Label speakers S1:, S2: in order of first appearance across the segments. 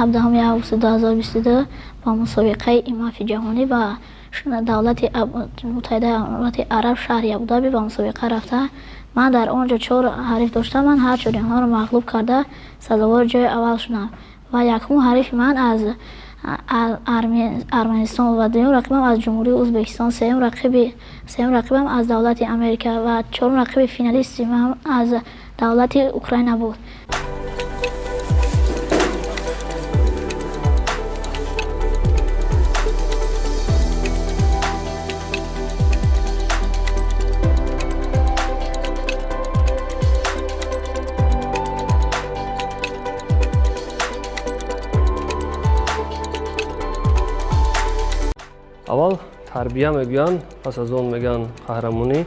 S1: 17 августи 2022 ба мусобиқаи ИМАФи ҷаҳонӣ ба давлати Муттаҳидаи Аморати Араб, шаҳри Абудаби ба мусобиқа рафта, ман дар он ҷо чор ҳариф доштам. Ман ҳар чори онҳоро мағлуб карда, сазовори ҷои аввал шудам ва якум ҳарифи ман аз Арманистон ва дуюм рақибам аз Ҷумҳурии Ӯзбекистон, сеюм рақибам аз давлати Америка ва чорум рақиби финалисти ман аз давлати Украина буд.
S2: Аввал тарбия мегӯянд, пас аз он мегӯянд қаҳрамонӣ.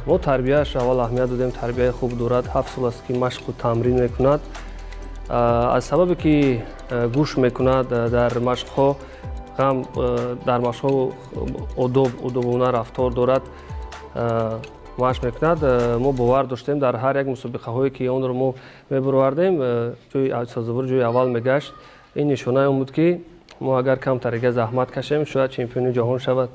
S2: Мо тарбияаш аввал аҳамият додем. Тарбияи хуб дорад, 7 сол аст, ки машқу тамрин мекунад. Аз сабабе ки гӯш мекунад, дар машқҳо ғам дар машқҳо одоб одобона рафтор дорад, машқ мекунад. Мо бовар доштем, дар ҳар як мусобиқаҳое ки онро мо мебаровардем, сазовори ҷои аввал мегашт. Ин нишонаи он буд, ки мо агар камтарига заҳмат кашем, шояд чемпиони ҷаҳон шавад.